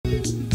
Ai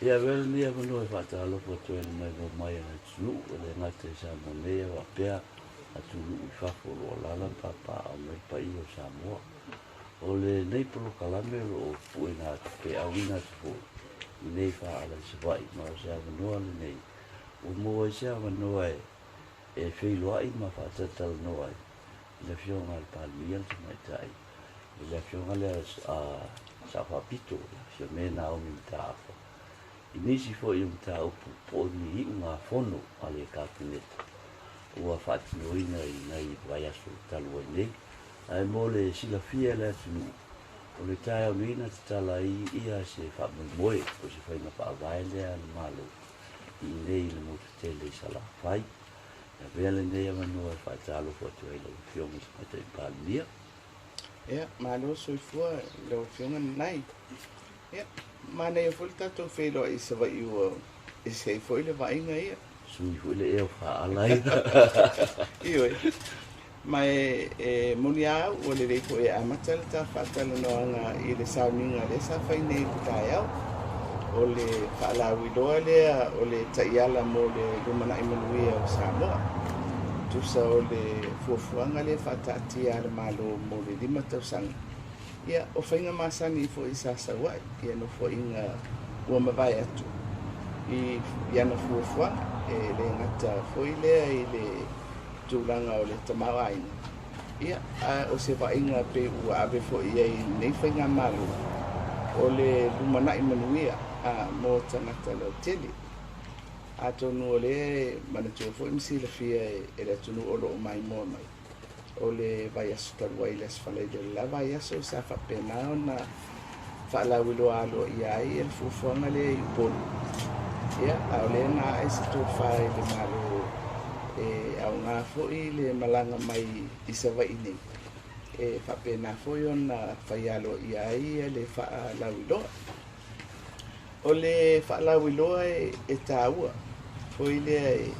Ia avea lenei avanoa e faatalofa atu ai i le maimoa mai a le atunuu, e le gata i Samoa nei ae faapea atunuu i fafo o lo o alaala ma papaaao mai le paia o Samoa. O lenei polokalame o lo o pueina atu pe auina atu foi i nei faaala i Savaii ma o se avanoa lenei ua maua ai se avanoa e feiloai ma faatalatalanoa ai i le Afioga a le Palemia le Tamaitai i le Afioga lea a Sao Faapito ia Fiame Naomi Mataafa i nisi foi o mataupu po o ni iugafono a le Kapeneta ua faatinoina i nai vaiaso talu ai nei. Ae mo le silafia e le atunuu, o le taeao nei na tatala ai ia se faamoemoe po o se faiga faavae lea a le Malo i inei i le motu tele i Salafai. E avea lenei avanoa e faatalofa atu ai i lau Afioga i le Tamaitai Palemia. Ia, malo soifua i lau Afioga Nanai. Ia, manaia foi le tatou feiloai i Savaii ua ese ai foi le vaaiga ia. Sui foi le ea o faaala ia. Ioe. Ma e moni lava au, ua lelei foi e amata le ta faatalanoaga i le sauniga lea sa fai nei i le taeao. O le faalauiloa lea o le taiala mo le lumanai manuia o Samoa. Tusa o le fuafuaga lea faataatia a le Malo mo le 5 tausaga. Ia, o faiga masani foi sa sau ai ia nofoaiga ua mavae atu i ana fuafuaga, e le gata foi lea i le tulaga o le tamaoaiga, ia, a o se vaaiga pei ua ave foi i ai i lenei faigamalo, o le lumanai manuia mo tagata lautele. Atonu o lea e manatua foi ma silafia e le atunuu o lo o maimoa mai, o le vaiaso talu ai i le Aso Faraile o le la vaiaso sa faapena ona faalauiloa aloaia ai le fuafuaga lea i Upolu. Ia, a o lea na ae se tofa i le Malo e aoga foi le malaga mai i Savaii nei, e faapena foi ona fai aloaia ai le faalauiloa. O le faalauiloa e taua foi lea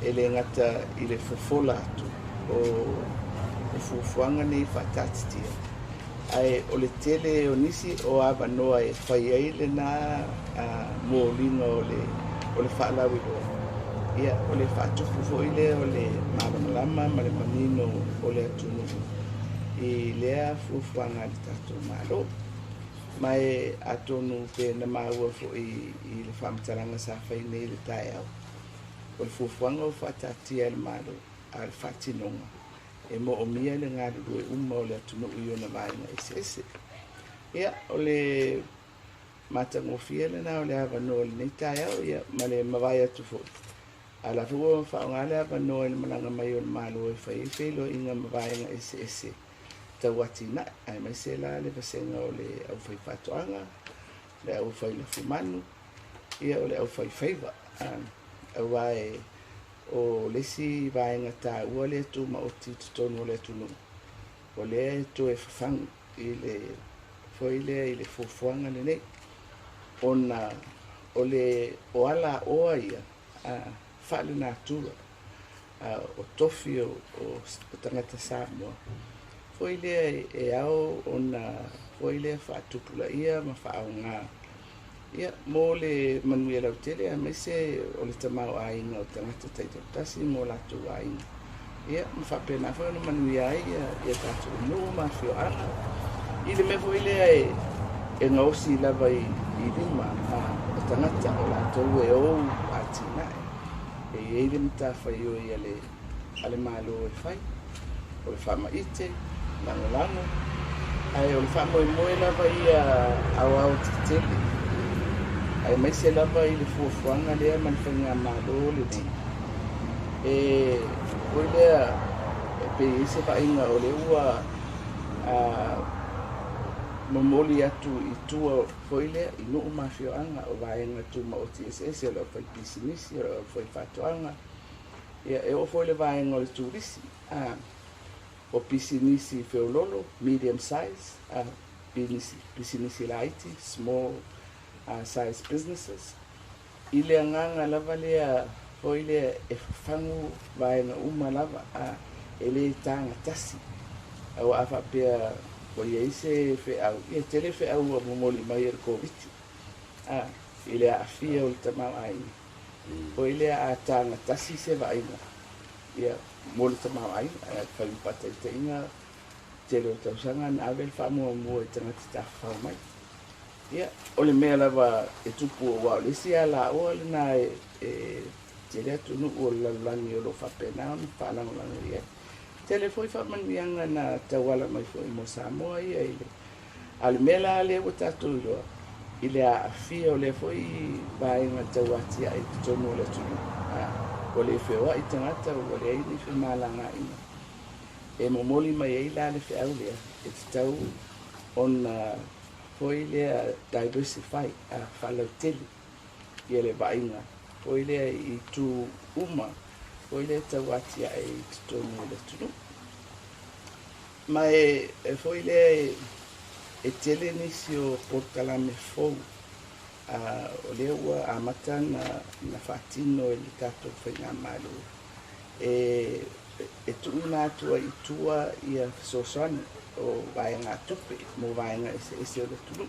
e le gata i le fofola atu o fuafuaga nei faataatitia, ae o le tele o nisi o avanoa e fai ai lena moliga o le faalauiloa, ia, o le faatupu foi lea o le malamalama ma le manino o le atunuu i lea fuafuaga a le tatou Malo. Ma e atonu pe na maua foi i le faamatalaga sa fai nei i le taeao, o le fuafuaga ua faataatia e le Malo, a o le faatinoga e moomia le galulue uma o le atunuu i ona vaega eseese. Ia, o le matagofie lena o le avanoa o lenei taeao, ia, ma le mavae atu foi. A o la foi ua faaaoga le avanoa i le malaga mai o le Malo e fai ai feiloaiga ma vaega eseese tau atinae, aemaise la le vasega o le aufaifaatoaga, le aufailafumanu, ia, o le aufaifaiva. Aua e o le isi vaega taua lea tumaoti i totonu o le atunuu, o lea e toe fafagu i le foi lea i le fuafuaga lenei, ona o le o alaoa ia faalenatura o tofi o tagata Samoa foi lea e ao ona foi lea faatupulaia ma faaaoga, ia, mo le manuia lautele aemaise o le tamaoaiga o tagata taitautasi mo latou aiga, ia, ma faapena foi ona manuia ai ia tatou nuu ma afioaga i le mea foi lea e gaosi lava i lima o tagata o latou e ou atinae. E i ai le matafaioi a le Malo e fai, o le faamaite, lagolago, ae o le faamoemoe lava ia aoaotetele, aemaise lava i le fuafuaga lea ma le faigamalo lenei. E foi lea e pei e i ai se vaaiga o lea ua momoli atu i tua foi lea i nuu ma afioaga o vaega tumaoti eseese o le aufaipisinisi, o le aufaifaatoaga, ia, e oo foi le vaega o le turisi, o pisinisi feololo, medium size, pisinisi laiti, small size businesses, i le agaga lava lea foi lea e fafagu vaega uma lava, e le tagatasi. Aua a faapea ua i ai se feau, ia, e tele feau ua momoli mai e le Koviti. i le aafia o le tamaoaiga. Foi lea a taga tasi se vaaiga ia mo le tamaoaiga, ae fai ma faataitaiga, tele o tausaga na ave le faamuamua i tagata tafafao mai. Ia, o le mea lava e tupu aua o le isi alaoa lena e tele atunuu o le lalolagi o lo o faapena ona faalagolago i ai. Tele foi faamanuiaga na tauala mai foi mo Samoa ia i le a o le mea la lea ua tatou iloa i le aafia o lea foi vaega tau atiae i totonu o le atunuu. Ua le feoai tagata, ua leai ni femalagaaiga. E momoli mai ai la le feau lea e tatau ona foi lea diversify, faalautele ia le vaaiga foi lea i itu uma foi lea tau atiae i totonu o le atunuu. Ma e foi lea e tele nisi o polokalame fou o lea ua amata na faatino e le tatou faigamalo e tuuina atu ai i tua ia fesoasoani o vaegatupe mo vaega eseese o le atunuu.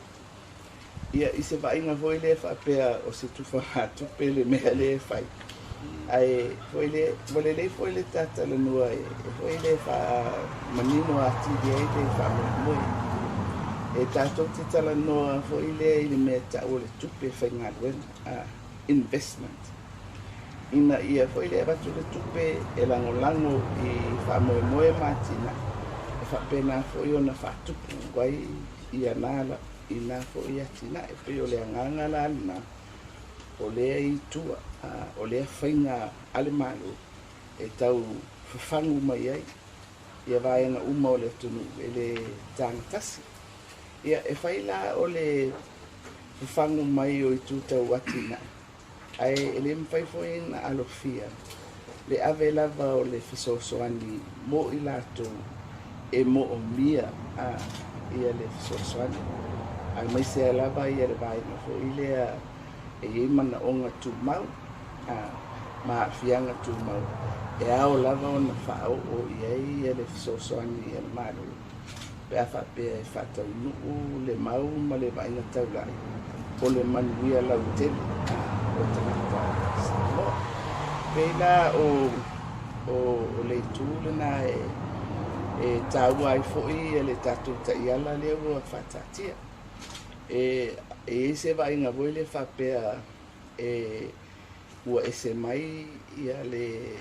Ia, i se vaaiga foi lea faapea o se tufagatupe le mea lea e fai. Ae foi lea, ua lelei foi le tatalanoa e foi lea faamanino atili ai le faamoemoe. E tatou te talanoa foi lea i le mea tau o le tupe faigaluega, investment. Ina ia foi lea avatu le tupe e lagolago i faamoemoe ma atinae, e faapena foi ona faatupu ai ia na i na foi atinae. Pei o le agaga la lena o lea i tua, o lea faiga a le Malo e tau fafagu mai ai ia vaega uma o le atunuu e le tagatasi. Ia, e fai la o le fafagu mai o itu tau atinae, ae e le mafai foi ona alofia le ave lava o le fesoasoani mo i latou e moomia ia le fesoasoani, aemaise lava ia le vaega foi lea e i ai manaoga tumau ma aafiaga tumau e ao lava ona faaoo i ai ia le fesoasoani a le Malo pe a faapea e faataunuu le mau ma le vaaiga taulai o le manuia lautele o tagata Samoa. Pei la o le itu lena e taua ai foi le tatou taiala lea ua faataatia. E i ai se vaaiga foi lea faapea e ua ese mai ia le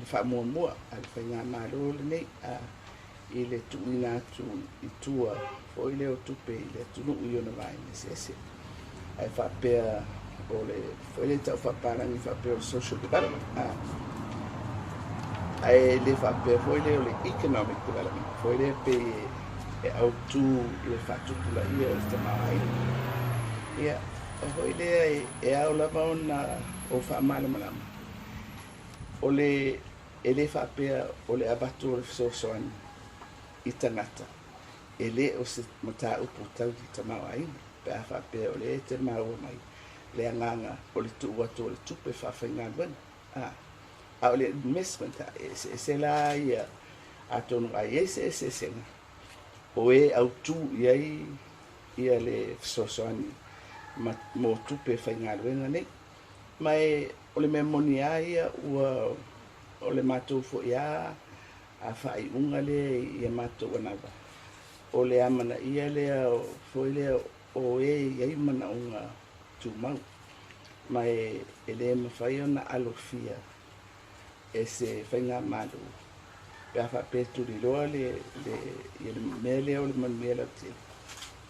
faamuamua a le faigamalo lenei i le tuuina atu i tua foi lea o tupe i le atunuu i ona vaega eseese. Ae faapea o le foi lea tau faapalagi faapea o le social development. Ae le faapea foi lea o le economic development foi lea pei e autu i le faatupulaia o le tamaoaiga. Ia, o foi lea e ao lava ona o faamalamalama. O le e le faapea o le avatu o le fesoasoani i tagata e le o se mataupu tau le tamaoaiga pe a faapea o lea e te maua mai le agaga o le tuu atu o le tupe faafaigaluega. A o le investment e eseese la ia, atonu a i ai se eseesega o e autu i ai ia le fesoasoani mo tupe faigaluega nei. Ma e o le mea moni lava ia ua o le matou foi a faaiuga lea ia matou anava o le amanaia lea foi lea o e i ai manaoga tumau ma e le mafai ona alofia e se faigamalo pe a faapea e tuliloa le mea lea o le manuia lautele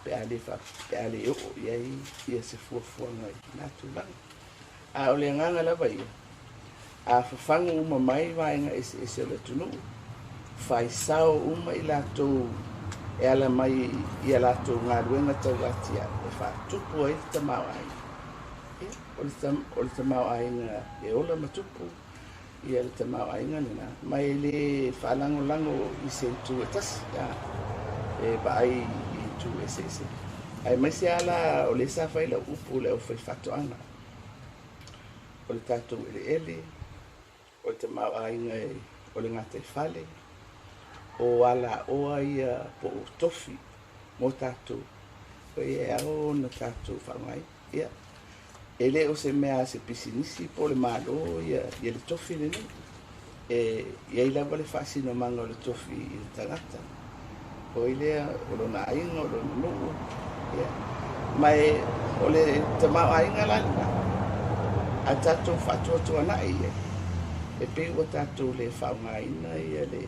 pe a le oo i ai ia se fuafuaga i lena tulaga. A o le agaga lava ia, a fafagu uma mai vaega eseese o le atunuu, faisao uma i latou e ala mai i a latou galuega tau atiae e faatupu ai le tamaoaiga. Ia, o le tamaoaiga e ola ma tupu ia le tamaoaiga lena, ma e le faalagolago i se itu e tasi, e vaai i itu eseese. Aemaise lava la o lea sa fai lau upu le aufaifaatoaga, o le tatou eleele, o le tamaoaiga o le gataifale, o alaoa ia po o tofi mo tatou, e ao ona tatou faaaogaina. Ia, E le o se mea a se pisinisi po o le Malo ia le tofi lenei. E i ai lava le faasinomaga o le tofi i le tagata, foi lea o lona aiga, o lona nuu, ia. Ma e o le tamaoaiga la lena, a tatou faatuatuanai i ai, e pei ua tatou le faaaogaina ia le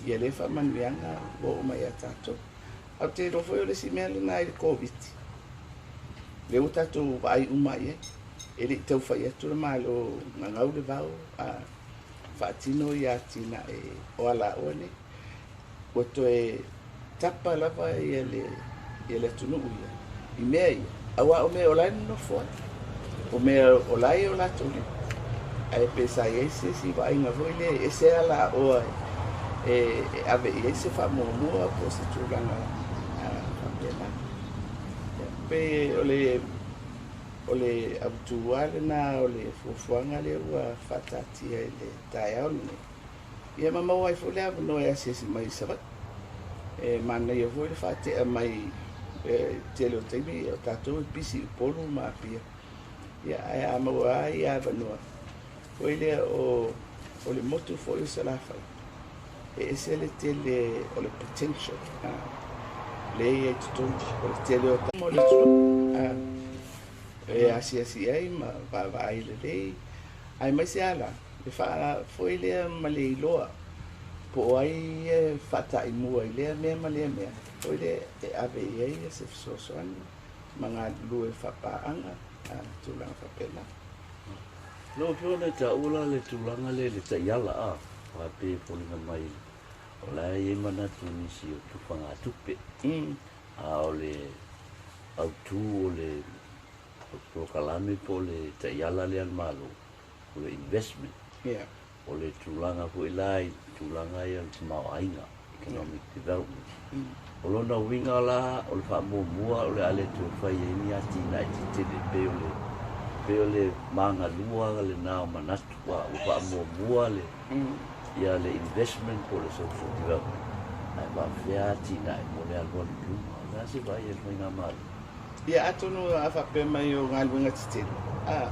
ia lea faamanuiaga ua oo mai ia tatou. Ae ou te iloa foi o le isi mea lena i le Koviti, lea ua tatou vaai uma i ai, e le i tau fai atu le Malo gagau le vao a faatino ia atinae o alaoa nei. Ua toe tapa lava ia le, ia le atunuu ia i mea ia, aua o mea o la e nonofo ai, o mea o la e i o latou lima. Ae pe sa i ai se isi vaaiga foi lea e ese alaoa e ave i ai se faamuamua po o se tulaga faapena. Pei o le o le autu lava lena o le fuafuaga lea ua faataatia i le taeao lenei. Ia ma maua ai foi le avanoa e asiasi mai i Savaii. E manaia foi le faatea mai i le tele o taimi o tatou e pisi i Upolu ma Apia. Ia ae a maua lava ia avanoa foi lea o le motu foi o Salafai, e ese le tele o le potential lea e i ai i totonu, o le tele o tama o le atunuu e asiasi ai ma vaavaai lelei, aemaise lava la le faafoe lea ma le iloa po o ai e faataimua i lea mea ma lea mea, foi lea e ave i ai se fesoasoani ma galulue faapaaga tulaga faapena. Lau Afioga na e taua la le tulaga lea i le taiala a, aua e pei e foliga mai o la e i ai manatu o nisi o tufagatupe, a o le autu o le polokalame po o le taiala lea a le Malo, o le investment. O le tulaga foi la i tulaga ia o le tamaoaiga, economic development. O lona uiga la, o le faamuamua o le a le toe fai ai ni atinae tetele, pei o le, pei o le magalua lena o manatu, ua faamuamua le, ia le investment po o le social development, ae faapefea atinae mo le alualu i luma. O le a se vaai a le Faigamalo? Ia, atonu a faapea mai o galuega tetele, a,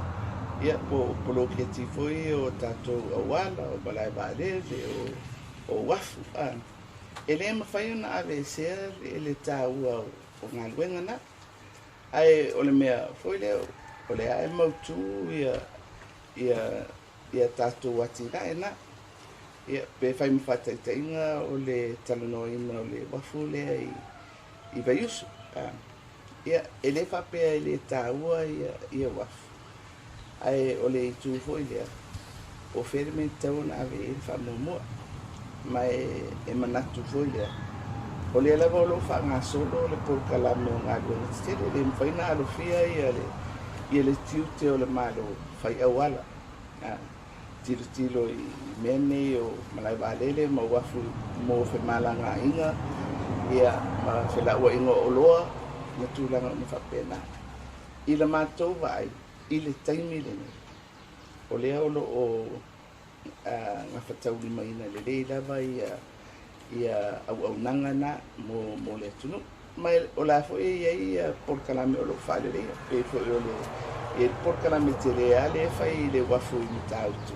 ia, po o poloketi foi o tatou auala, o malae vaalele, o uafu, a, e le mafai ona aveesea le taua o galuega na. Ae o le mea foi lea, o lea e mautu ia tatou atinae na. Ia, pe fai ma faataitaiga o le talanoaina o le uafu lea i Vaiusu. Ia, e le faapea e le taua ia uafu, ae o le itu foi lea, po o fea le mea e tatau ona ave i ai le faamuamua. Ma e manatu foi lea, o lea lava o lo o faagasolo le polokalame o galuega tetele, e le mafai ona alofia ia le tiute o le Malo fai auala. Tilotilo i mea nei o malae vaalele ma uafu mo femalagaaiga, ia, ma felauaiga o oloa ma tulaga uma faapena. I la matou vaai i le taimi lenei, o lea o lo o gafataulimaina lelei lava ia auaunaga na mo le atunuu. Ma o la foi e i ai ia polokalame o lo o faaleleia, pei foi o le i ai le polokalame tele lava lea e fai i le uafu i Matautu,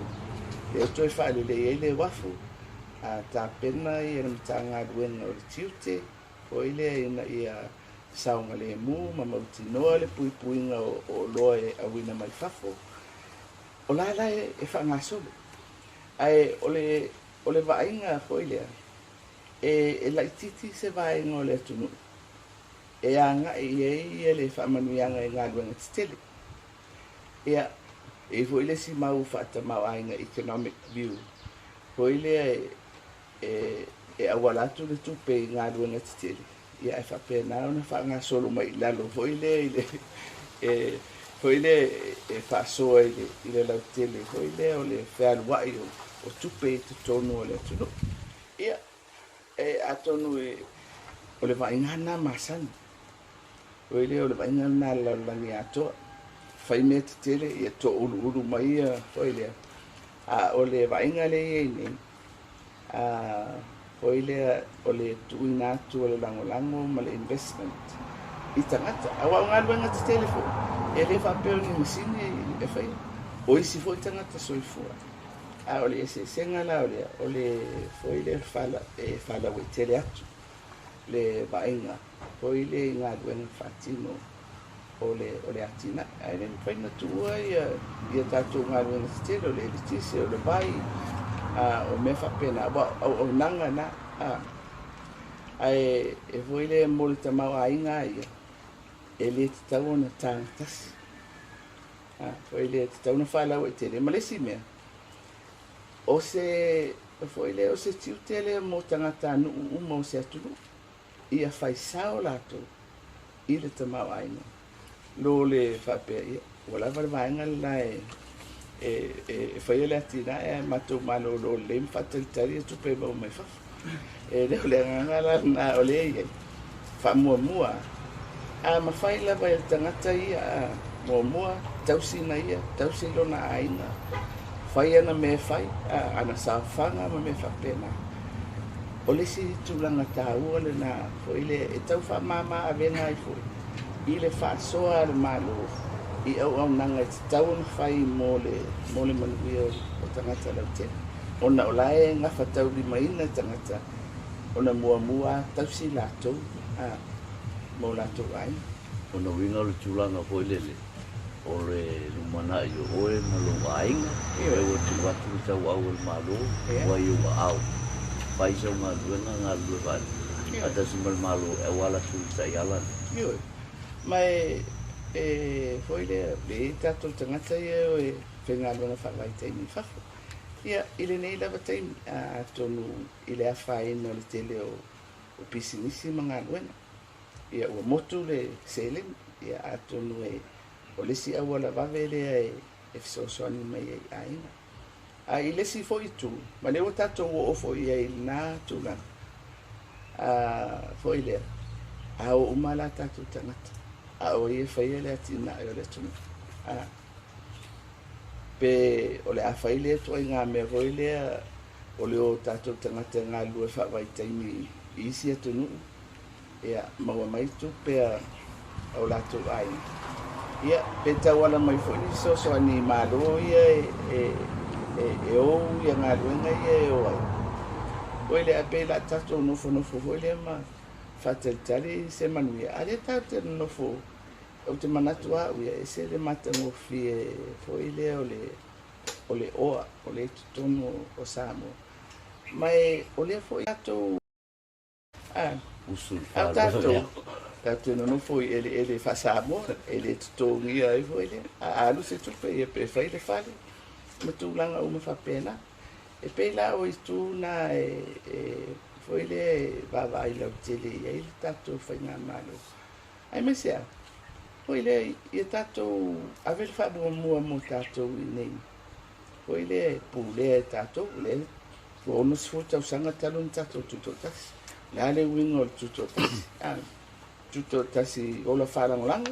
lea e toe faalelei ai le uafu, a tapena ia le Matagaluega o le Tiute foi lea ina ia saogalemu ma mautinoa le puipuiga o oloa e auina mai fafo. O la la e faagasolo. Ae o le vaaiga foi lea, e laitiiti se vaega o le atunuu e agai i ai ia le faamanuiaga i galuega tetele. Ia, e i ai foi le isi mau faatamaoaiga economic view foi lea e auala atu le tupe i galuega tetele, ia ae faapena ona faagasolo mai i lalo foi lea i le e foi lea e faasoa i le lautele foi lea o le fealuai o tupe i totonu o le atunuu. Ia, e atonu e o le vaaiga lena masani foi lea, o le vaaiga lena a le lalolagi atoa, fai mea tetele ia toauluulu mai ia foi lea. A o le vaaiga lea e i ai nei, foi lea o le tuuina atu o le lagolago ma le investment i tagata, aua o galuega tetele foi E le faapea o ni masini e faia, o isi foi tagata soifua. A o le eseesega la o lea, o le foi lea e faalauaitele atu le vaaiga foi lea i galuega faatino o le atinae. Ae le mafai ona tuua ia tatou galuega tetele, o le eletise, o le vai, o mea faapena, aua o auaunaga na. Ae e foi lea mo le tamaoaiga ia, e le tatau ona tagatasi. Foi lea e tatau ona faalauaitele. Ma le isi mea, o se foi lea o se tiute lea mo tagatanuu uma o se atunuu, ia fai sao latou i le tamaoaiga. Lo le faapea, ia, ua lava le vaega le la e faia le atinae ae matou malolo lelei ma faatalitali ia tupe e maua mai fafo. E le o le agaga la lena o lea e i ai. Faamuamua, a mafai lava e le tagata ia, muamua, tausi na ia, tausi lona aiga, fai ana mea e fai, ana saofaga ma mea faapena. O le isi tulaga taua lena foi lea e tau faamama avega ai foi i le faasoa a le Malo i auaunaga e tatau ona fai mo le manuia o tagata lautele. Ona o la e gafataulimaina tagata ona muamua tausi latou mo latou aiga. Ona uiga o le tulaga foi lele, o le lumanai o oe ma lou aiga, e ua tuu atu le tauau o le Malo, ua i ou aao. Fai sau galuega, galulue faatasi ma le Malo e auala atu i le taiala. Ioe. Ma e foi lea, le tatou tagata ia e faigaluega faavaitaimi i fafo. Ia, i lenei lava taimi, atonu i le afaina o le tele o pisinisi ma galuega. Ia, ua motu le seleni, ia, atonu e o le isi auala vave lea e fesoasoani mai ai aiga. A i le isi foi itu, ma lea ua tatou oo foi i ai i lena tulaga, foi lea, a o uma la tatou tagata, a o ia faia le atinae o le atunuu. Pe o le a fai lea ituaiga mea foi lea o le o tatou tagata e galulue faavaitaimi i isi atunuu, ia, maua mai tupe a o latou aiga. Ia, pe tauala mai foi ni fesoasoani i Malo ia e ou ia galuega ia e o ai. Foi lea, pe la tatou nofonofo foi lea ma faatalitali se manuia. A lea tatou te nonofo, ou te manatu au ia, e se le matagofie foi lea o le oa, o le totonu o Samoa. Ma e, o lea foi tatou Usu a tatou tatou nonofo i eleele faa-Samoa, e le totogia ai foi lea. A alu se tupe ia pe fai le fale ma tulaga uma faapena. E pei la o itu na e foi lea e vaavaai lautele i ai le tatou faigamalo. Aemaise a, foi lea ia tatou ave le faamuamua mo tatou i nei. Foi lea e pulea e tatou, lea ua 60 tausaga talu ona tatou tutoatasi. O le a le uiga o le tutoatasi? Tutoatasi ola faalagolago,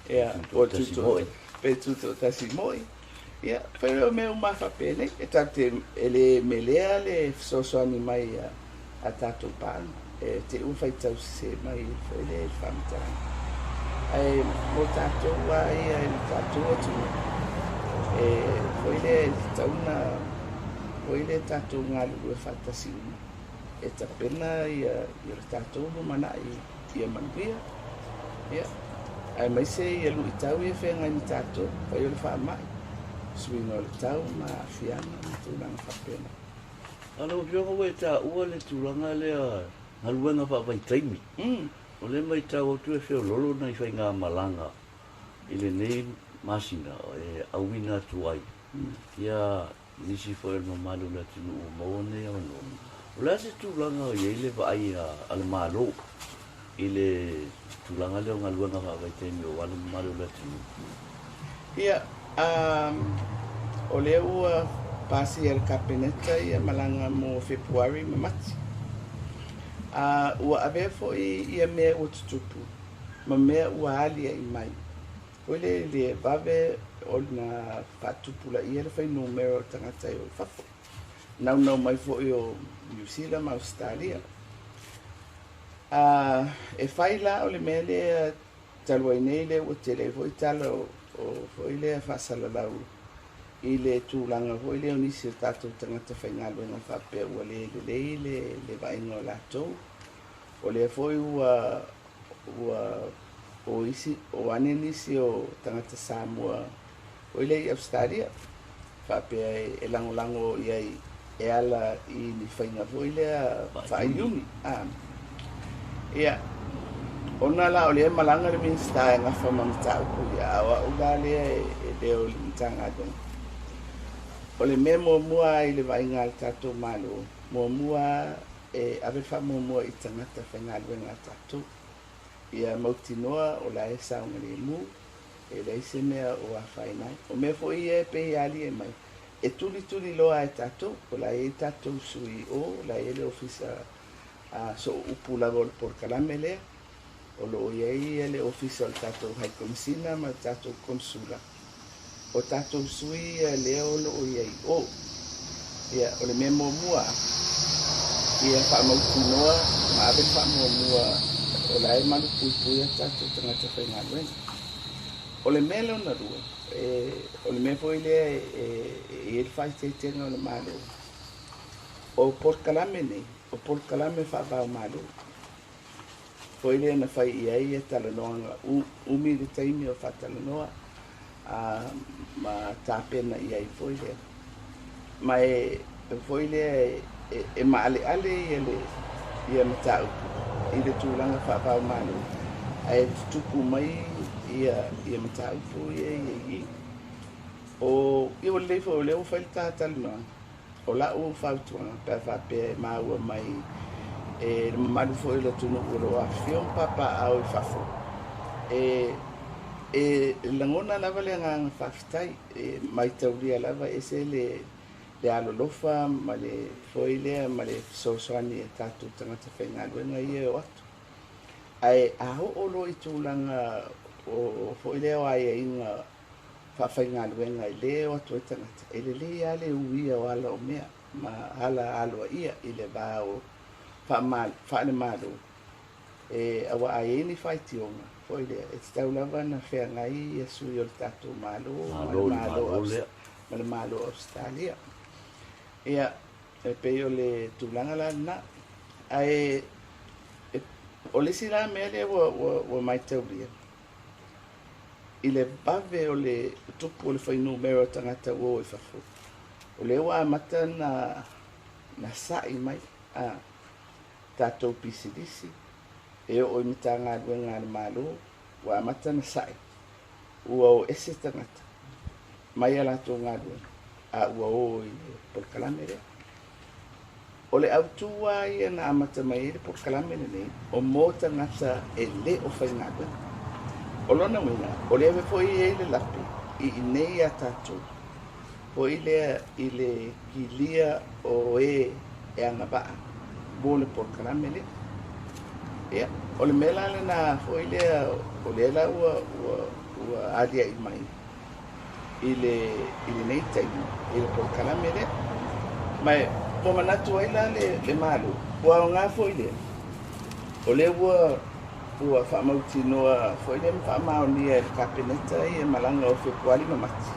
ia, o tutoatasi pe tutoatasi moi. Ia, fai o mea uma faapenei, e tatou te e le melea le fesoasoani mai a tatou paaga, e te ua faitau sese mai foi lea i le faamatalaga. Ae mo tatou lava ia i le tatou atunuu, e foi lea e tatau ona foi lea tatou galulue faatasi uma e tapena ia le tatou lumanai ia manuia, ia, aemaise ia luitau ia feagai ma tatou, fai o le faamai, suiga o le tau ma aafiaga ma tulaga faapena. A lau Afioga ua e taua le tulaga lea galuega faavaitaimi. O lea matau atu e feololo nai faigamalaga i lenei masina e auina atu ai ia nisi foi o le mamalu o le atunuu ua maua nei avanoa. O le a se tulaga o i ai le vaai a le Malo i le tulaga lea o galuega faavaitaimi aua le mamalu o le atunuu? Ia, o lea ua pasia e le Kapeneta ia malaga mo Fepuari ma Mati. Ua avea foi ia mea ua tutupu ma mea ua alia'i mai. Foi lea i le vave ona faatupulaia le fuainumera o tagata e o i fafo. Naunau mai foi o Niu Sila ma Ausetalia. E fai la o le mea lea Talu ai nei lea ua tele ai foi tala o foi lea faasalalau i le tulaga foi lea o nisi o tatou tagata faigaluega faapea ua le lelei le vaaiga o latou. O lea foi ua o isi o ane nisi o tagata Samoa foi lea i Ausetalia faapea e lagolago i ai e ala i ni faiga foi lea faaiuni. Ia, ona la o lea e malaga le Minisita e gafa ma mataupu ia, a o au la lea e leo i le Matagaluega. O le mea muamua lava i le vaaiga a le tatou Malo, muamua lava e ave le faamuamua i tagata faigaluega a tatou. Ia mautinoa o la e saogalemu, e leai se mea o afaina ai. O mea foi ia e pei e aliae mai, e tulituliloa e tatou, o la e i ai tatou sui i o, o la e i ai le Ofisa Sooupu lava o le polokalame lea, o lo o i ai le Ofisa o le tatou High Komesina ma le tatou Konesula, o tatou sui ia lea o lo o i ai i o. Ia, o le mea muamua, ia faamautinoa ma ave le faamuamua o la e malupuipuia a tatou tagata faigaluega. O le mea lona lua, o le mea foi lea e i ai le faaeteetega o le Malo, o polokalame nei, o polokalame faava-o-Malo foi lea na fai i ai talanoaga umi le taimi o faatalanoa ma tapena i ai foi lea. Ma e foi lea e maaleale ia mataupu i le tulaga faava-o-Malo, ae tutupu mai ia mataupu ia i i. O ia ua lelei foi o lea ua fai le ta talanoaga. O lau fautuaga pe a faapea e maua mai e le mamalu foi o le atunuu o lo o afifio ma papaaao i fafo, e lagona lava le agaga faafetai, e maitaulia lava e ese le alolofa ma le foi lea ma le fesoasoani a tatou tagata faigaluega ia e o atu. Ae a oo loa i tulaga o foi lea o aiaiga faafaigaluega e le o atu ai tagata, e lelei lava le uia o ala o mea ma ala aloaia i le va o faalemalo, aua a i ai ni faitioga foi lea, e tatau lava ona feagai ia sui o le tatou Malo ma le Malo o Ausetalia. Ia, e pei o le tulaga la lena. Ae o le isi la mea lea ua maitaulia, i le vave o le tupu o le fuainumera o tagata ua o i fafo, o lea ua amata na sa'i mai tatou pisinisi e oo i Matagaluega a le Malo, ua amata na sa'i, ua o ese tagata mai a latou galuega, a ua o i le polokalame lea. O le autu lava ia na amata mai ai le polokalame lenei, o mo tagata e le o faigaluega. O lona uiga, o lea foi e i ai le lape i inei ia tatou, foi lea i le kilia o e e agavaa mo le polokalame lea. Ia, o le mea la lena foi lea, o lea la ua alia'i mai i lenei taimi i le polokalame lea. Ma ua manatu ai la le Malo, ua aoga foi lea, o lea ua faamautinoa foi lea ma faamaonia e le Kapeneta ia malaga o Fepuari ma Mati,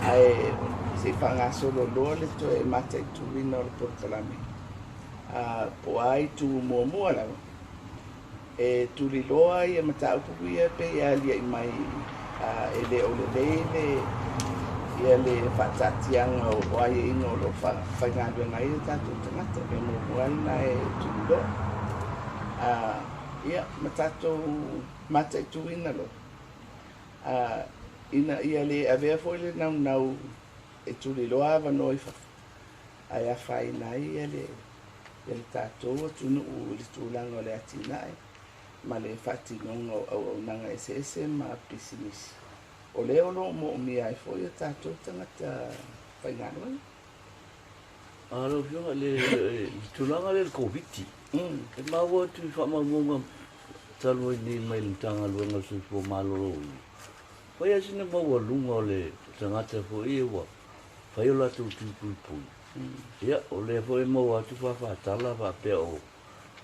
ae se i faagasolo loa le toe mataituina o le polokalame, po o a itu muamua lava, e tuliloa ia mataupu ia pei e alia'i mai e le o lelei le ia le faataatiaga o aiaiga o lo o faigaluega ai o tatou tagata. E muamua lena e tuliloa. Ia, ma tatou mataituina loa, ina ia le avea foi le naunau e tuliloa avanoa i fafo, ae afaina ai ia le tatou atunuu i le tulaga o le atinae ma le faatinoga o auaunaga eseese ma pisinisi. O lea o lo o moomia ai foi o tatou tagata faigaluega. Lau Afioga, le tulaga lea i le Koviti, e maua atu i faamaumauga talu ai nei mai le Matagaluega o le Soifua Maloloina, fai lava sina maualuga o le tagata foi ia ua fai o latou tui puipui. Ia, o lea foi e maua atu faafaatala faapea o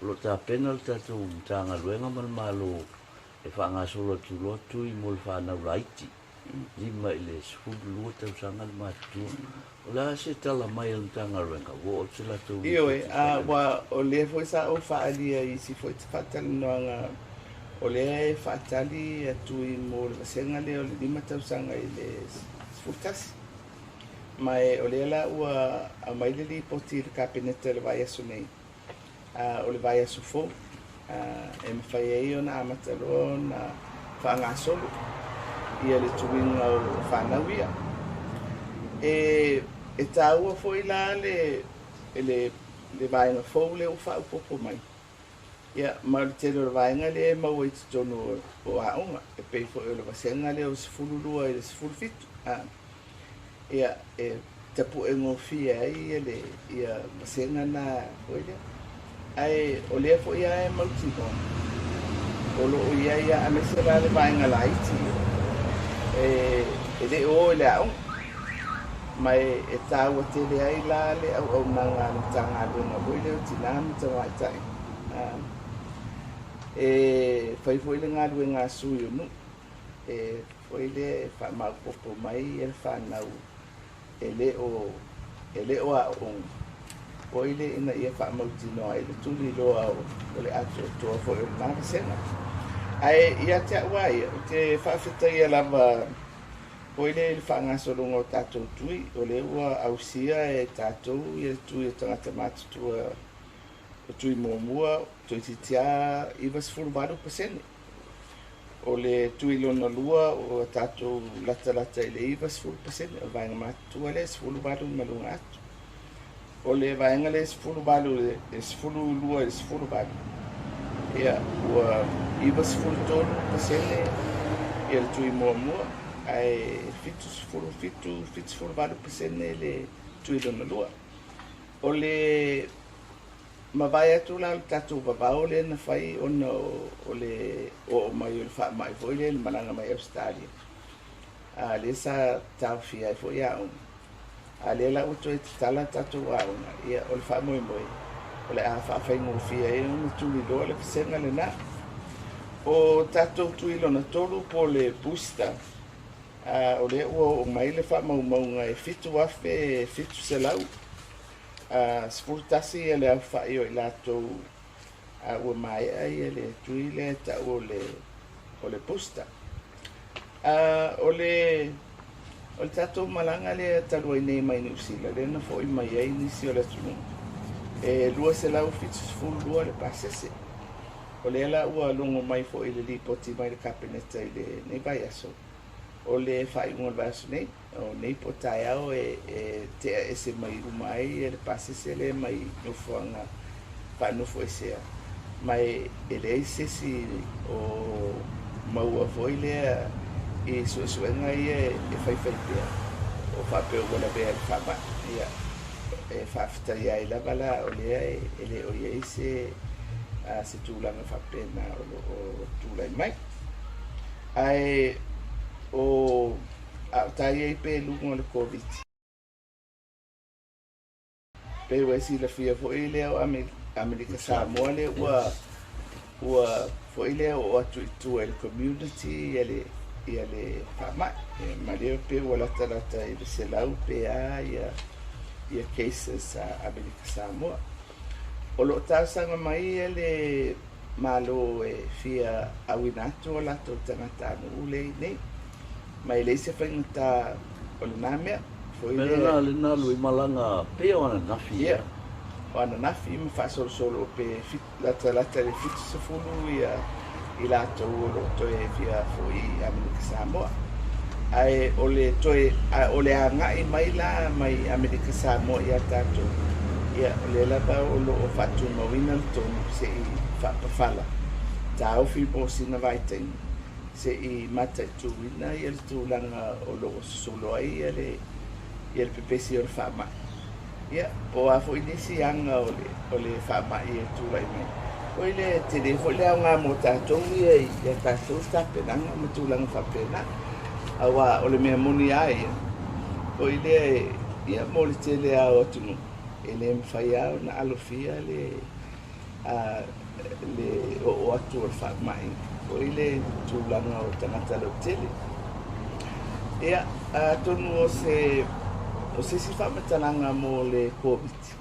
lo o tapena le tatou Matagaluega ma le Malo E faagasolo atu loa tui mo le fanau laiti, 5 i le 12 tausaga le matutua. O le a se tala mai a le Matagaluega ua oo atu se latou Ioe, lipoti a faitali? ua o lea foi sa ou faaalia i isi foi faatalanoaga, o lea e faatali tui mo le vasega lea o le 5 tausaga i le 11. Ma e o lea la ua aumai le lipoti i le Kapeneta i le vaiaso nei, o le vaiaso fou, e mafai ai ona amata loa ona faagasolo ia le tuiga o fanau ia. E taua foi la le vaega fou lea ua faaopoopo mai, ia, ma o le tele o le vaega lea e maua i totonu o aoga, e pei foi o le vasega lea o 12 i le 17. Ia, e tapue gofie ai le ia vasega na foi lea. Ae o lea foi lava e mautinoa o lo o i ai lava, aemaise la le vaega laiti e le o i le aoga. Ma e taua tele ai la le auaunaga a le Matagaluega foi lea o Tina ma Tamaitai. E fai foi le galuega a sui o nuu, e foi lea e faamaopoopo mai le fanau e le o aooga foi le ina ia faamautinoa ai le tuliloa o le atoatoa foi o lena vasega. Ae ia te au lava ia, ou te faafetaia lava foi le i le faagasologa o tatou tui, o lea ua ausia e tatou ia le tui o tagata matutua o tui muamua toeitiiti lava 98%. O le tui lona lua ua tatou latalata i le 90%, o le vaega matutua lea e 18 ma luga atu. O le vaega lea e 18 i le 12 i le 18, ia, ua 93% ia le tui muamua, ae 77, 78% le tui lona lua. O le mavae atu la o le tatou vavao lea na fai ona o le oo mai o le faamai foi lea i le malaga mai Ausetalia, a lea sa taofia ai foi aoga, a lea la ua toe tatala tatou aoga, ia o le faamoemoe o le a faafaigofie ai ona tuliloa le vasega lena. O tatou tui lona tolu po o le booster, o lea ua oo mai le faamaumauga e 7,711 ia le aofai o i latou ua maea ia le tui lea e tau o le booster. O le tatou malaga lea talu ai nei mai Niu Sila, lea na foi mai ai nisi o le atunuu, e 272 le pasese. O lea la ua logo mai foi i le lipoti mai le Kapeneta i lenei vaiaso, o le faaiuga o le vaiaso nei, o nei po o taeao e tea ese mai uma ai le pasese lea mai nofoaga faanofoesea, ma e leai se isi o maua foi lea i suesuega ia e faifai pea o faapea ua lavea i le faamai. Ia, e faafetaia ai lava la o lea e le o i ai se tulaga faapena o lo o tulai mai. Ae o a o ta i ai pea i luga o le Koviti, pei ua e silafia foi lea o Amerika Samoa lea ua foi lea oo atu i tua i le community ia le faamai. Ma lea pei ua latalata i le 100 pe a ia cases a Amerika Samoa. O lo o talosaga mai le Malo e fia auina atu o latou tagatanuu lea i inei, ma e leai se faigata o lena mea. Foi Mea lea lena lena alu i malaga pei o ananafi ia ea. O ananafi ma faasolosolo pe latalata i le 70 ia i latou o lo o toe fia foi i Amerika Samoa. Ae o le toe a o le agai mai la mai Amerika Samoa ia tatou, ia o lea lava o lo o faatumauina le tonu se i faapafala taofi mo sina vaitaimi se i mataituina ia le tulaga o lo o sosolo ai ia le pepesi o le faamai. Ia, po o a foi nisi aga o le faamai e tulai mai. Foi le tele foi le aoga mo tatou ia i a tatou tapenaga ma tulaga faapena. Aua o le mea moni lava ia, foi lea ia mo le tele lava o atunuu, e le mafai lava ona alofia le Le oo atu o le faamai foi le tulaga o tagata lautele. Ia, atonu o se isi faamatalaga mo le Koviti,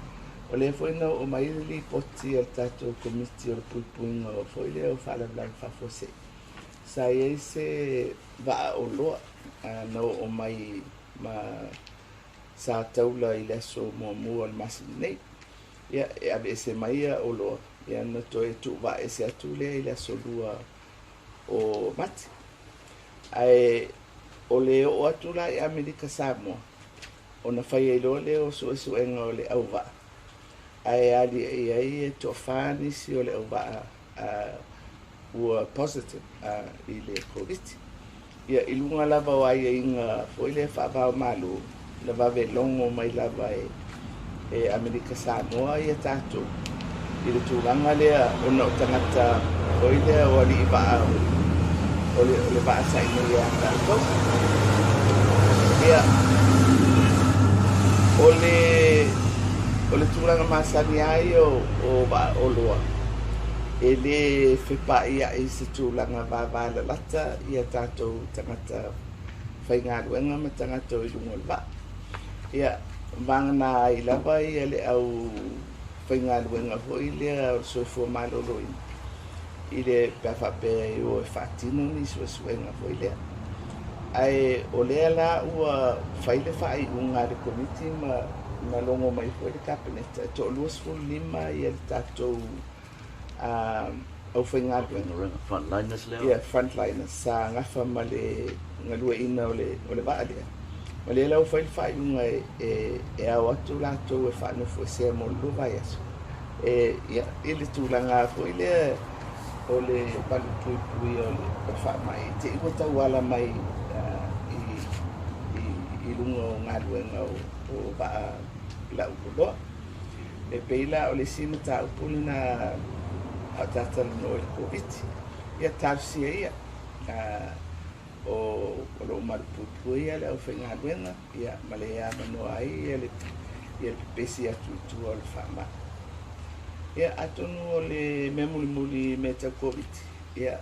o lea foi na oo mai le lipoti a le tatou Komiti o le Puipuiga o foi lea o Faalavelave Faafuasei. Sa i ai se vaa oloa na oo mai ma sa taula i le aso 1 o le masina nei. Ia, e aveese mai ia oloa, ia na toe tuuvaaese atu lea i le aso 2 o Mati. Ae o le oo atu la i Amerika Samoa, ona fai ai loa lea o suesuega o le auvaa, ae aliae ai e toafa nisi o le auvaa ua positive i le Koviti. Ia, i luga lava o aiaiga foi lea faava o Malo, na vave logo mai lava e Amerika Samoa ia tatou i le tulaga lea ona o tagata foi lea o alii vaa o le vaa sa i nei ia tatou. Ia, o le tulaga masani ai o vaa oloa, e lē fepa'ia'i i se tulaga vavalalata ia tatou tagata faigaluega ma tagata o i luga o le vaa. Ia, vagana ai lava ia le au faigaluega foi lea o le soifua maloloina i le pe a faapea e o e faatino ni suesuega foi lea. Ae o lea la ua fai le faaiuga a le Komiti ma logo mai foi le Kapeneta e toa-25 ia le tatou aufaigaluega. Frontliners lea. Ia, frontliners sa gafa ma le galueaiina o le vaa lea. Ma lea la ua fai le faaiuga e ao atu latou e faanofoesea mo le 2 vaiaso. E, ia, i le tulaga foi lea o le malupuipuia o le faamai, te i ua tauala mai i luga o galuega o vaa lauoloa. E pei la o le isi mataupu lena a o tatalanoa i le Koviti. Ia, talosia ia. O loo malupuipuia le aufaigaluega, ia, ma le avanoa ai ia le pepesi atu i tua o le faamai. Ia, atonu o le mea mulimuli mea tau Koviti, ia,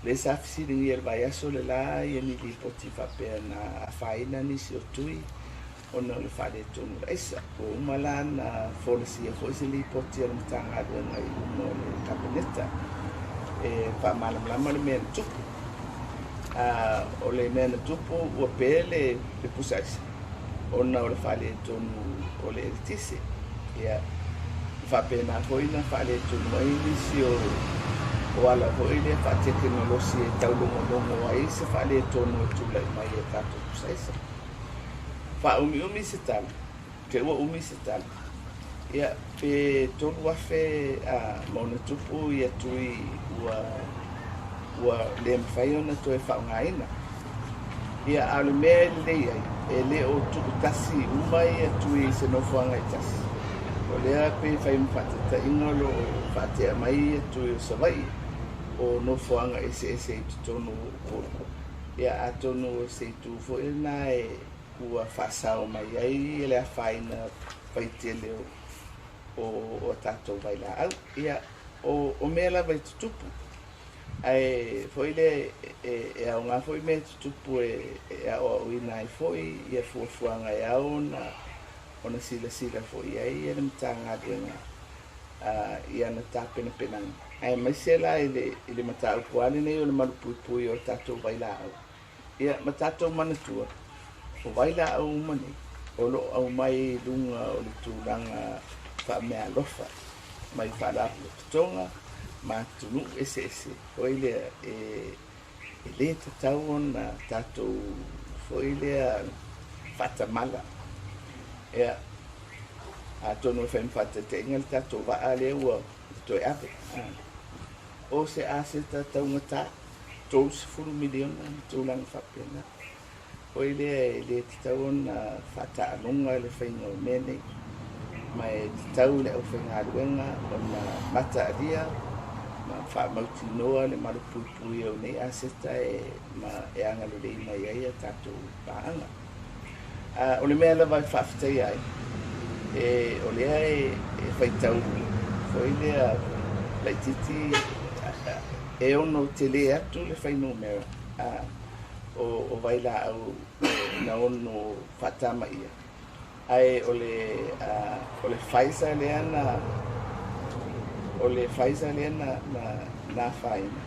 lea sa fesiligia i le vaiaso le la ia ni lipoti faapea na afaina nisi o tui ona o le faaletonu o le aisa. Ua uma la na folasia foi se lipoti a le Matagaluega i luma o le Kapeneta e faamalamalama le mea na tupu. O le mea na tupu ua pe le pusa aisa ona o le faaletonu o le eletise. Ia, faapena foi na faaletonu ai nisi o ala foi lea faatekonolosi e taulogologo ai se faaletonu e tulai mai e tatou pusa aisa. Faaumiumi se tala, te ua umi se tala. Ia, pe 3,000 ma ona tupu ia tui ua le mafai ona toe faaaogaina. Ia, a o le mea e lelei ai, e le o tuutasi uma ia tui i se nofoaga e tasi. O lea pe fai ma faataitaiga o loo faatea mai ia tui o Savaii o nofoaga eseese i totonu o Upolu. Ia, atonu o se itu foi lena e ua faasao mai ai le afaina faitele o tatou vailaau. Ia, o mea lava e tutupu. Ae foi le e aoga foi mea tutupu e aoaoina ai foi ia fuafuaga e ao ona silasila foi ai le Matagaluega i ana tapenapenaga. Aemaise la i le mataupu lava lenei o le malupuipui o tatou vailaau. Ia, ma tatou manatua, o vailaau uma nei, o loo aumai i luga o le tulaga faameaalofa mai faalapotopotoga ma atunuu eseese foi lea e lē tatau ona tatou foi lea faatamala. Ia, atonu e fai ma faataitaiga le tatou vaa lea ua toe ave. O se aseta taugata, 30 miliona ma tulaga faapena. Foi lea e lē tatau ona faataaloga le faiga o mea nei. Ma e tatau le aufaigaluega ona mataalia ma faamautinoa le malupuipuia o nei aseta e ma e agalelei mai ai a tatou paaga. O le mea lava e faafetaia ai, e, o lea e faitau foi lea laitiiti e ono tele atu le fuainumera o vailaau na ono faatamaia. Ae o le Pfizer lea na o le Pfizer lea na afaina,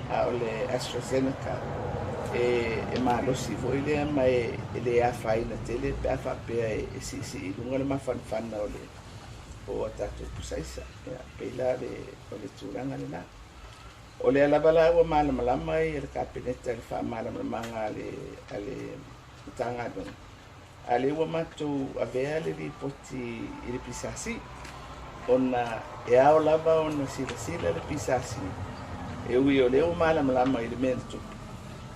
a o le AstraZeneca e malosi foi lea ma e le afaina tele pe a faapea e siisii i luga le mafanafana o a tatou pusaisa. Ia, pei la o le tulaga lena. O lea lava la ua malamalama ai le Kapeneta i le faamalamalamaga a le Matagaluega. A lea ua matou avea le lipoti i le PSC, ona e ao lava ona silasila le PSC, e ui o lea ua malamalama i le mea na tupu,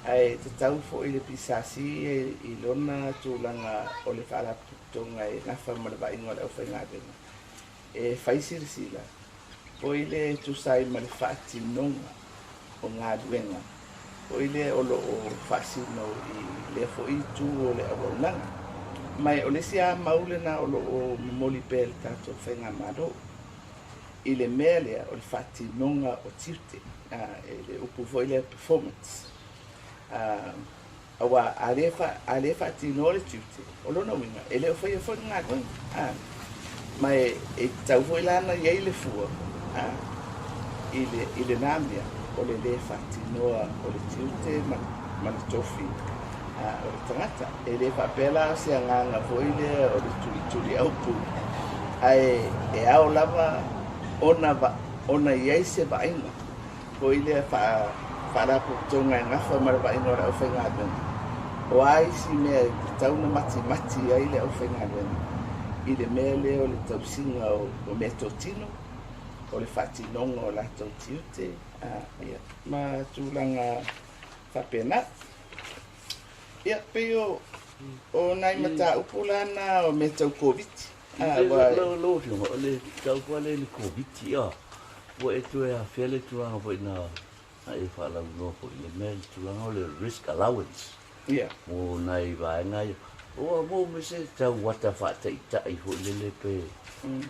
ae tatau foi le PSC i lona tulaga o le faalapotopotoga e nafa ma le vaaiga o le aufaigaluega, e fai silasila foi le tusa ai ma le faatinoga o galuega foi lea o lo o faasino i lea foi itu o le auaunaga. Ma o le isi lava mau lena o lo o momoli pea le tatou faigamalo i le mea lea o le faatinoga o tiute, le upu foi lea performance. Aua a le faatinoa le tiute, o lona uiga e le o faia foi le galuega. Ma e tatau foi la ona i ai le fua i lena mea o le lē faatinoa o le tiute ma le tofi o le tagata. E le faapea la o se agaga foi lea o le tulituli aupu, ae e ao lava ona i ai se vaaiga foi lea faalapotopotoga e gafa ma le vaaiga o le aufaigaluega. O a isi mea e tatau ona matimati ai le aufaigaluega i le mea lea o le tausiga o meatotino, o le faatinoga o latou tiute, ia, ma tulaga faapena. Ia, pei o nai mataupu la na o mea tau Koviti. Lau Afioga, o le mataupu lava lea i le Koviti, ua e toe afea le tulaga foi na e faalauiloa foi i le mea, le tulaga o le risk allowance mo nai vaega ia. Ua maua mai se tau ata faataitai foi lele pe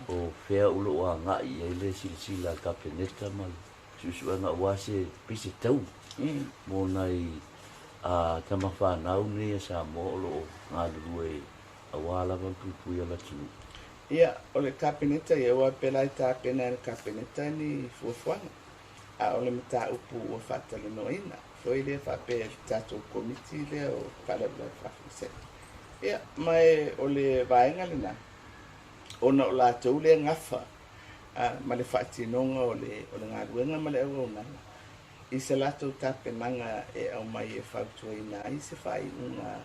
o fea o lo o agai i ai le silasila a le Kapeneta ma le suesuega aua se pei se tau mo nai tama fanau nei a Samoa o lo o galulue aua lava le puipuia o le atunuu. Ia, o le Kapeneta ia, aua pe la e tapena e le Kapeneta ni fuafuaga, a o le mataupu ua faatalanoaina foi lea faapea i le tatou komiti lea o Faalavelave Faafuasei. Ia, ma o le vaega lena, ona o latou lea gafa ma le faatinoga o le galuega ma le auaunaga i se latou tapenaga e aumai e fautuaina ai se faaiuga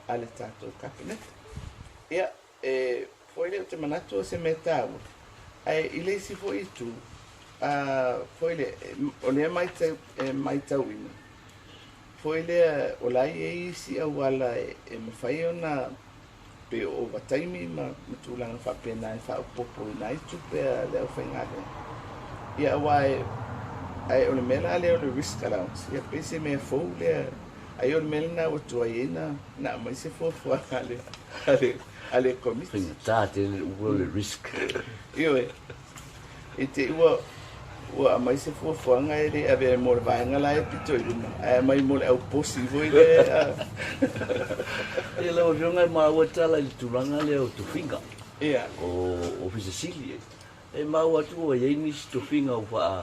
a le tatou Kapeneta. Ia, e foi lea o te manatu o se mea taua, ae i le isi foi itu, foi lea, o lea e matauina, foi lea o la e i ai isi auala e mafai ona pe o ovataimi ma tulaga faapena e faaopoopoina ai tupe a le aufaigaluega. Ia, aua ae o le mea la lea o le risk allowance, ia pei se mea fou lea, ai o le mea lena ua tuai ai na aumai se fuafuaga a le komiti. Faigata tele le upu o le risk. Ioe, i te ua aumai se fuafuaga e le avea mo le vaega la e pito i luma, ae aumai mo le auposi foi lea. Ia, lau Afioga, e maua tala i le tulaga lea o tofiga o Ofisa Sili. E maua atu ua i ai nisi tofiga ua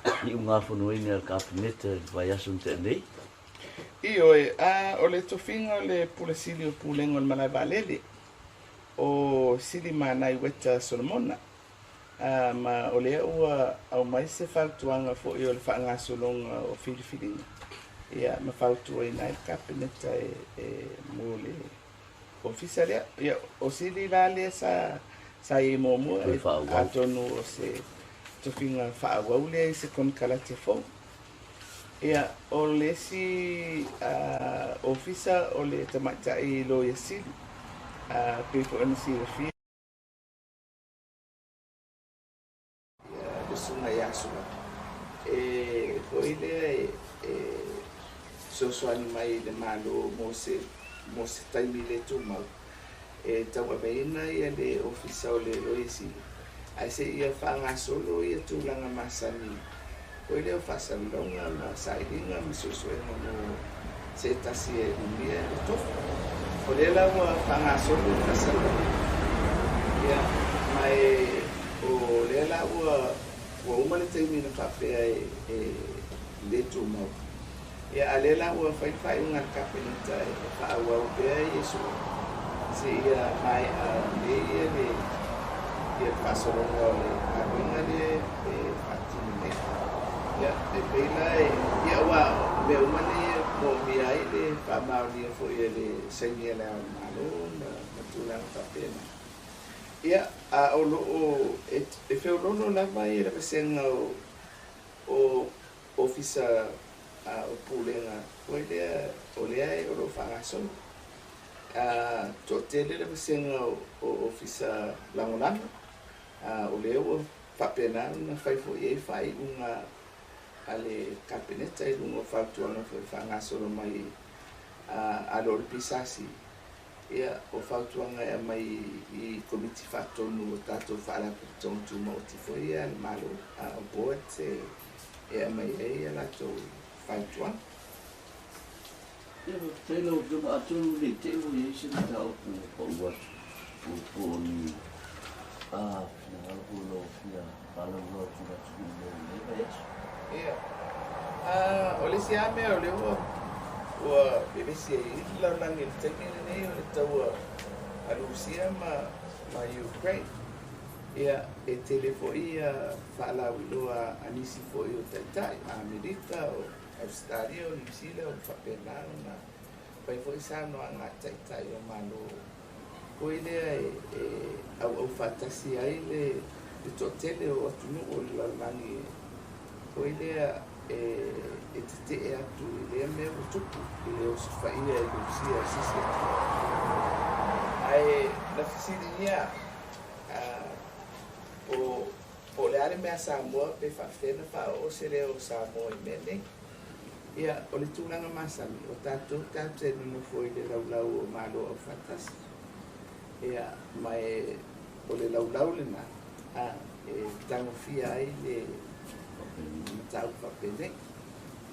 faaiugafonoina e le Kapeneta i le vaiaso na tea nei. Ioe, o le tofiga o le Pule Sili o Pulega o le Malae Vaalele, o Silimanai Weta Solomona, ma o lea ua aumai se fautuaga foi o le faagasologa o filifiliga, ia, ma fautuaina ai le Kapeneta e mo le ofisa lea. Ia, o Sili la lea sa i ai muamua, atonu o se tofiga faaauau lea i se konekarate fou. Ia, o le isi ofisa o le tamaitai Loia Sili, pei foi ona silafia le susuga ia Sula, e foi lea e fesoasoani mai i le Malo mo se taimi le tumau e tauaveina ia le ofisa o le Loia Sili. Ae seia faagasolo ia tulaga masani foi lea o faasalalauga ma sailiga ma suesuega mo se tasi e umia le tofi. O lea la ua faagasolo le faasalalauga. Ia, ma e o lea la ua uma le taimi na faapea e le tumau. Ia, a lea la ua fai le faaiuga a le Kapeneta e faaauau pea ia suega seia maea lelei ia le faasologa o le galuega lea e faatino nei. Ia, e pei la ia aua o mea uma nei e moomia ai le faamaonia foi e le saini a Le Ao o le Malo ma tulaga faapena. Ia, a o loo e feoloolo lava ia le vasega o ofisa o pulega foi lea o lea o loo faagasolo. Toatele le vasega o ofisa lagolago, o lea ua faapena ona fai foi i ai faaiuga a le Kapeneta i luga o fautuaga foi faagasolo mai a lo o le PSC. Ia, o fautuaga e aumai i komiti faatonu o tatou faalapotopotoga tumaoti foi ia a le Malo, o boards e aumai ai ia latou fautuaga. Ia, faafetai lau Afioga, atonu le te i ua i ai se mataupu ua pau atu po o ni finagalo foi o lo o fia faalauiloa atu i le atunuu mo lenei vaiaso. Ia, o le isi lava mea o lea ua vevesi ai le lalolagi i le taimi lenei o le taua a Rusia ma Ukraine. Ia, e tele foi ia faalauiloa a nisi foi o taitai, Amerika, o Australia, o Niu Sila, o faapena ona fai foi saunoaga a taitai o Malo foi lea e auau faatasi ai le toatele o atunuu o le lalolagi foi lea e tetee atu i lea mea ua tupu i le osofaia e Rusia o se isi atunuu. Ae na fesiligia po o le a le mea Samoa pe faafefea ona faaoo se leo o Samoa i mea nei. Ia, o le tulaga masani, o tatou te nonofo i le laulau o Malo Aufaatasi. Ia, ma o le laulau lena e tagofia ai le mataupu faapenei.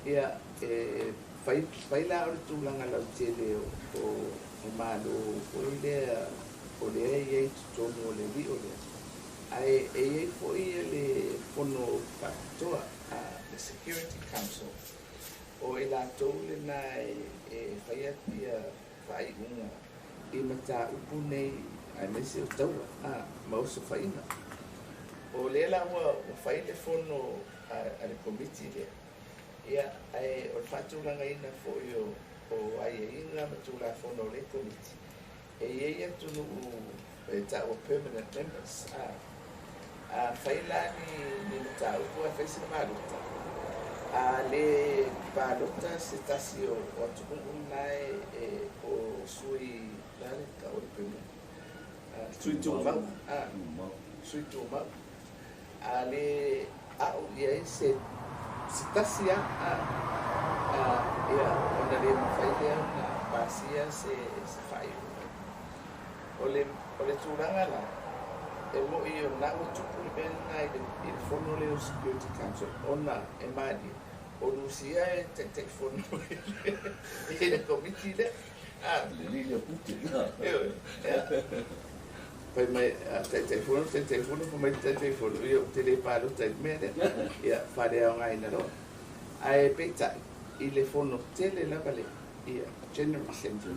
Ia, e fai la o le tulaga lautele o Malo foi lea o lea e i ai totonu o le lio lea. Ae e i ai foi le fono faapitoa, le Security Council, o e latou lena e faia ia faaiuga i mataupu nei aemaise o taua ma osofaiga. O lea la ua fai le fono a le komiti lea. Ia, ae o le faatulagaina foi o aiaiga ma tulafono o le komiti, e i ai atunuu e taua permanent members. A fai la ni mataupu a fai se palota, a le palota se tasi o atunuu na e o sui la le ka o le permanent sui tumau, sui tumau, a le au i ai se tasi a ia ona le mafai lea ona pasia se faaiuga. O le tulaga la e moi o na ua tupu le mea lena i le fono lea o Security Council, ona e malie o Rusia e taitaifono i le komiti lea. Le lili o Putin. Fai mai taitaifono, fai mai taitaifono, ia ou te le palota i le mea lea. Ia, faaleaogaina loa. Ae peitai, i le fono tele lava lea, ia, General Assembly.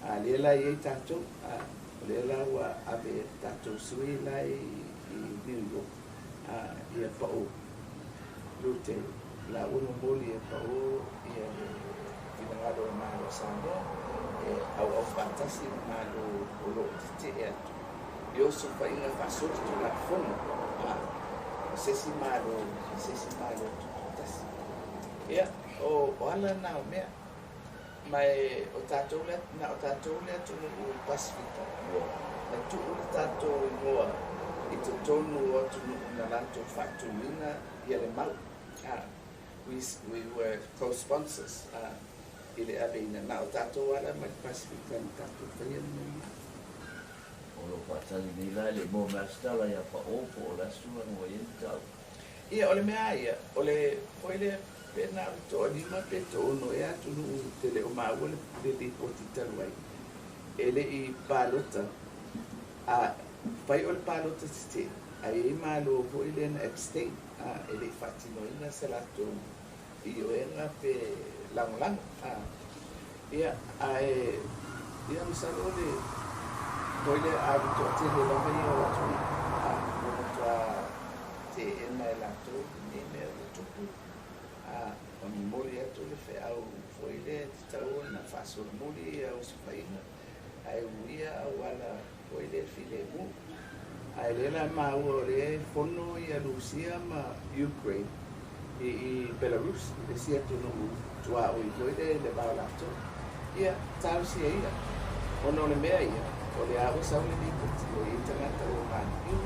A lea la i ai tatou, o lea la ua ave tatou sui la i New York, ia pao Lute, la ua momoli e pao ia le finagalo o Malo Samoa, e auau faatasi ma Malo o loo tetee atu i osofaiga faasolitulafono o se isi Malo, tutoatasi. Ia, o ala na o mea. Ma o tatou le, na o tatou le atunuu Pasifika, na tuu le tatou igoa i totonu o atunuu na latou faatuina ia le mau. We were co-sponsors i le aveina. Na o tatou ala mai le Pasifika na tatou faia le mea. O lo o faatali nei la e le i maua mai lava se tala ia Paʻō po o le a se tulaga ua i ai le mataupu. Ia, o le mea lava ia, o le foi lea pe na o le toalima pe toono ea atunuu ou te le o maua le lipoti talu ai e le i palota, a fai o le palota tetee, ae i ai Malo foi lea na abstain, a e le i faatinoina se latou ioega pe lagolago, a ia, ae ia masalo o le foi lea a o le toatele lava ia o atunuu a ua matua teena e latou lenei mea ua tupu, a ma momoli atu le feau foi lea e tatau ona faasolomuli ia osofaiga ae uia auala foi lea filemu. Ae lea la maua o lea e fono ia Lusia ma Ukraine i Belarus, i le isi atunuu tuaoi foi lea i le va o latou. Ia, talosia ia, ona o le mea ia, o lea ua sau le lipoti ua i ai tagata ua maliliu,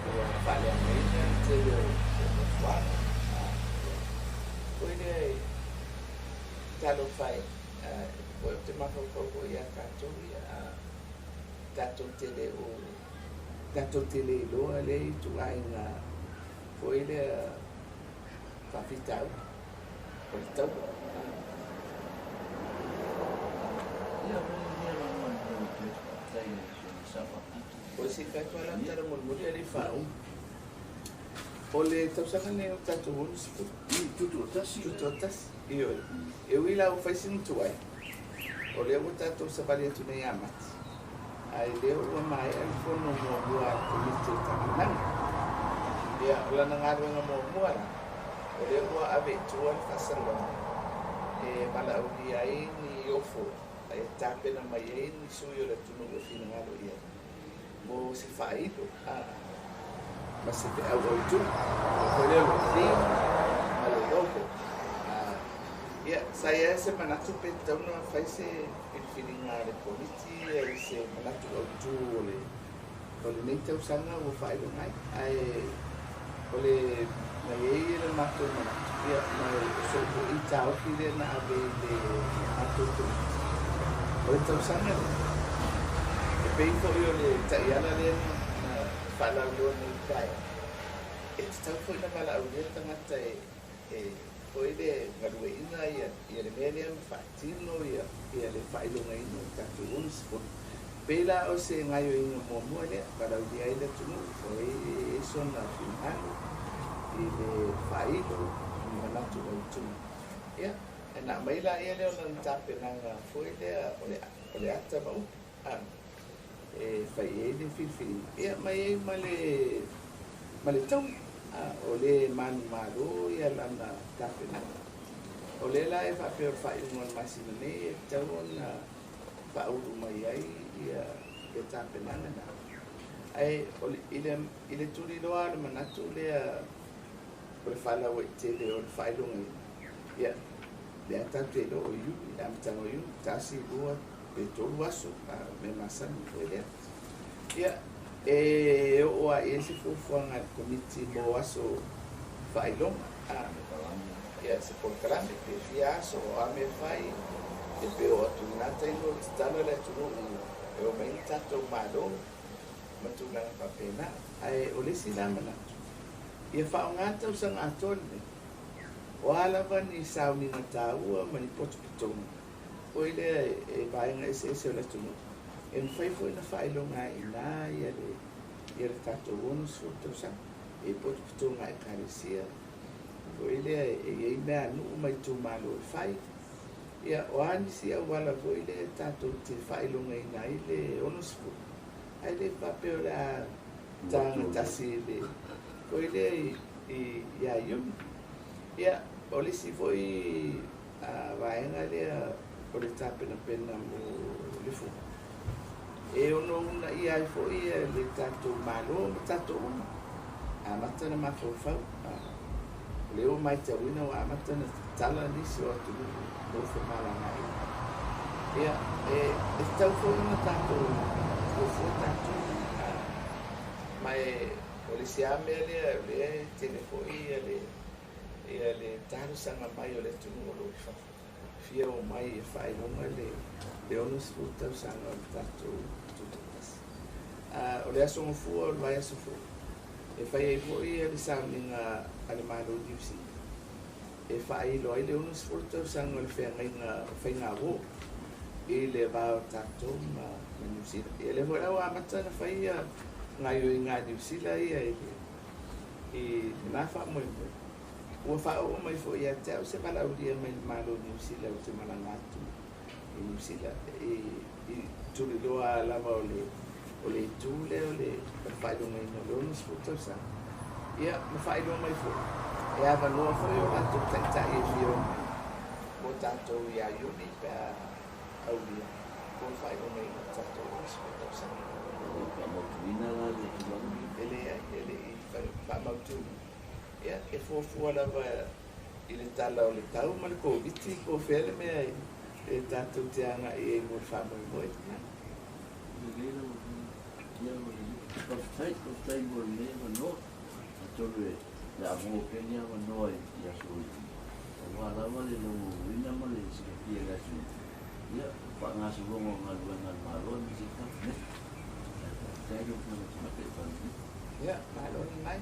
ua faaleagaina le tele o nofoaga. Ia, foi lea e talofa e, ou te mafaufau foi ia tatou ia, tatou te le o tatou te le iloa le ituaiga foi lea faafitauli o le taua. Ia, o le mea lagona e momoli atu ai se faafetai i le Afioga i le Sao Faapito. O se tatou ala tala mulimuli e le i faauma. O le tausaga lenei o tatou 60. Tutoatasi. Tutoatasi, ioe. E ui la ua fai sina tuai, o lea ua tatou savali atu nei ia Mati, ae lea ua maea le fono muamua a le Komiti o le Tapenaga. Ia, o lana galuega muamua la, o lea ua ave i tua le faasalalauga e valaaulia ai ni ofo e tapena mai ai ni sui o le atunuu e finagalo i ai mo se faailo ma se feau autu foi lea o le theme ma le logo. Ia, sa i ai se manatu pe tatau ona fai se filifiliga a le Komiti i se manatu autu o lenei tausaga ua faailoga ai, ae o le na i ai le matou manatu, ia, ma o sou foi taofi lea na ave i le matou Komiti o le tausaga lea, e pei foi o le taiala lea na faalauiloa nei i le taeao, e tatau foi ona valaaulia tagata e foi le galueaiina ia le mea lea ma faatino ia le faailogaina o tatou 60. Pei la o se gaoioiga muamua lea valaaulia ai le atunuu o ai sona finagalo i le faailo i manatu autu. Ia, e na aumai laia lea o lana tapenaga foi lea o le ata ma upu e fai ai le filifiliga, ia, ma i ai ma le taui o le manumalo ia lana tapenaga. O lea la e faapea o le faaiuga o le masina nei e tatau ona faaulu mai ai ia le tapenaga na. Ae i le tuliloa o le manatu lea o le faalauaitele o le faailogaina, ia, lea tatou te iloa o Iuni, le amataga o Iuni, 1, 2, pe 3 aso, mea masani foi lea. Ia, e oo lava i ai se fuafuaga a le Komiti mo aso faailoga, ia, se polokalame pe fia aso o a mea fai, e pe oo atu i lena taimi o tatala le atunuu e o mai ni tatou Malo ma tulaga faapena. Ae o le isi la manatu, ia faaaoga le tausaga atoa lenei, o a lava ni sauniga taua ma ni potopotoga foi lea e vaega eseese o le atunuu, e mafai foi ona faailoga ai i ina ia le tatou 60 tausaga. E potopotoga a ekalesia foi lea e i ai mea a nuu ma itumalo e fai. Ia, o a nisi auala foi lea tatou te faailogaina ai le 60, ae le faapea o le a tagatasi le foi lea ia Iuni. Ia, o le isi foi vaega lea o le tapenapena mo le Fuga, e ono uunaia ai foi le tatou Malo ma tatou uma. Amata ona mafaufau, o lea ua matauina ua amata ona tatala nisi o atunuu mo femalagaaiga. Ia, e tatau foi ona tatou fuafua tatou, ma e o le isi lava mea lea o lea e tele foi ia le talosaga mai o le atunuu o lo o i fafo, fia o mai e faailoga le 60 tausaga o le tatou Tutoatasi. O le aso gafua o le vaiaso fou e fai ai foi le sauniga a le Malo o Niu Sila e faailo ai le 60 tausaga o le feagaiga o faigauō i le va o tatou ma Niu Sila. Ia lea foi la ua amata ona fai gaoioiga a Niu Sila ia i lena faamoemoe. Ua faaoo mai foi ia te au se valaaulia mai le Malo o Niu Sila ou te malaga atu i Niu Sila i tuliloa lava o le itu lea o le faailogaina o le 60 tausaga. Ia, ma faailoa mai foi e avanoa foi o latou taitai e fia o mai mo tatou ia Iuni pe a aulia po o le faailogaina o tatou 60 tausaga. Faamautuina la le tulaga? E leai, e le i faamautuina. Ia, e fuafua lava i le tala o le tau ma le Koviti po o fea le mea e tatou te agai ai mo le faamoemoe. Lelei lau Afioga. Ia, ua lelei. Faafetai, faafetai mo lenei avanoa. Atonu e le a maua pea ni avanoa i aso i luma, aua lava le logologoina ma le silafia i le atunuu, ia, faagasologa o galuega a le Malo aemaise le Kapeneta. Ae faafetai lau Afioga i le Tamaitai Palemia. Ia, malo le mai.